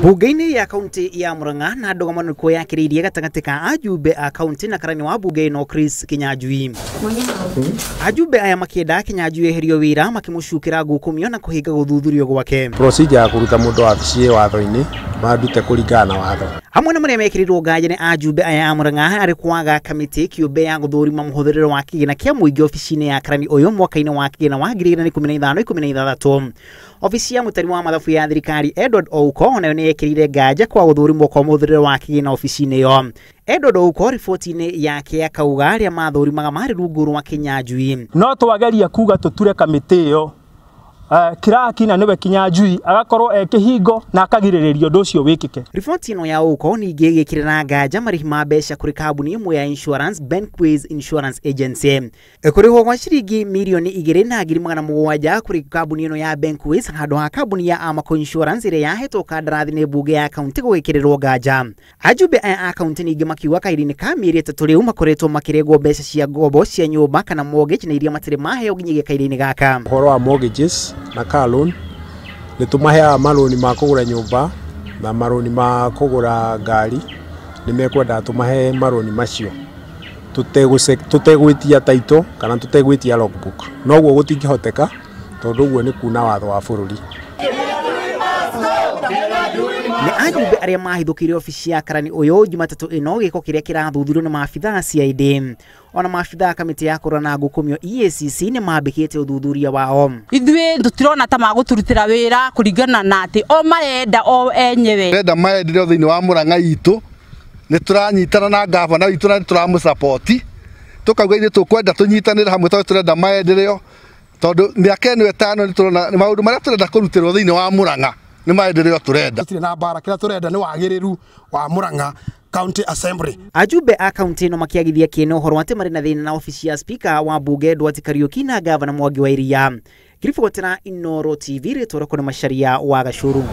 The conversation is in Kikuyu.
Bunge-inĩ ya kaunti ya Murang'a na ndũgamano nĩkuo yakĩrĩirie gatagatĩ ka ajumbe a kaunti na karani wa bunge ĩno Chris Kinyanjui. Ajumbe aya makĩenda Kinyanjui eherio wĩra makĩmũcukĩra ngukumio na kũhinga gũthuthurio gwake. Procedure ya kũruta mũndũ wabici ĩ watho-inĩ mandute kũringana na watho. Hamwe na marĩa mekĩrĩirwo nganja nĩ ajumbe aya a Murang'a arĩ kwaga kamĩtĩ kĩũmbe ya gũthũrima mũhũthĩrĩre wa kĩgĩna kĩa mũingĩ obici-inĩ ya karani ũyũ mwaka-inĩ wa kĩgĩna wa 2015-16. Obici ya mũtari wa mathabu ya thirikari Edward Ouko nayo nĩ yekĩrĩire nganja kwa gũthũrimwo kwa mũhũthĩrĩre wa kĩgĩna obici-inĩ ĩyo. Edward Ouko riboti-inĩ yake akauga arĩa mathũrimaga marĩ rungu rwa Kinyanjui. No twageria kuga tũture kamĩtĩ ĩyo kiraki na niwe Kinyanjui agakorwo e kihingo na akagirĩrĩria ũndũ ũcio wĩkĩke. Riboti ĩno ya Ouko ningĩ ĩgĩkĩrĩra nganja marĩhi ma mbeca kũrĩ kambuni ĩmwe ya insurance Benquis Insurance Agency. Kũrĩhwo gwa ciringi mirioni 2,700 kũrĩ kambuni ĩno ya Benquis handũ ha kambuni ya Amaco Insurance ĩrĩa yahetwo kandarathi nĩ mbunge ya kaunti gũgĩkĩrĩrwo nganja. Ajumbe aya a kaunti ningĩ makiuga kahinda-inĩ ka mĩeri 3 rĩu makoretwo makĩrengwo mbeca cia ngombo cia nyũmba kana mortgage na iria matirĩ maheo nginyagia kahinda-inĩ gaka. Ũhoro wa mortgages na car loan nĩ tũmaheaga marũni ma kũgũra nyũmba na marũni ma kũgũra ngari, nĩ mekwendaga tũmahe marũni macio tũtegwĩtia title kana tũtegwĩtia logbook, noguo gũtingĩhoteka tondũ ũguo nĩ kuna watho wa bũrũri. Nĩ ajumbe arĩa mahithũkĩire obici ya karani ũyũ Jumatatũ ĩno gĩko kĩrĩa kĩrathuthurio nĩ maabithaa CID. Ona maabithaa kamĩtĩ ya kũrũa na ngukumio EACC nĩ mambĩkĩte ũthuthuria wao. Ithuĩ tũtirona ta magũtũrutĩra wĩra kũringana na atĩ o marenda o enyewe. Renda maendeleo thĩinĩ wa Murang'a itũ nĩ tũranyitana na gavana witũ na nĩ tũramũsapoti tũkauga ithuĩ tũkwenda tũnyitanĩre hamwe tondũ tũrenda maendeleo, tondũ mĩaka ĩno 5 nĩ tũrona maũndũ marĩa tũrenda kũrutĩrwo thĩinĩ wa Murang'a nĩ maendeleo tũrenda. Tũtirĩ na mbara, kĩrĩa tũrenda nĩ wagĩrĩru wa Murang'a County Assembly. Ajumbe a kaunti ĩno makĩagithia kĩene ũhoro atĩ marĩ na thĩna na obici ya speaker wa bunge Edward Kariuki na gavana Mwangi wa Iria. Ngĩribotera Inooro TV rĩtwa rĩakwa nĩ Macharia wa Gacũrũ.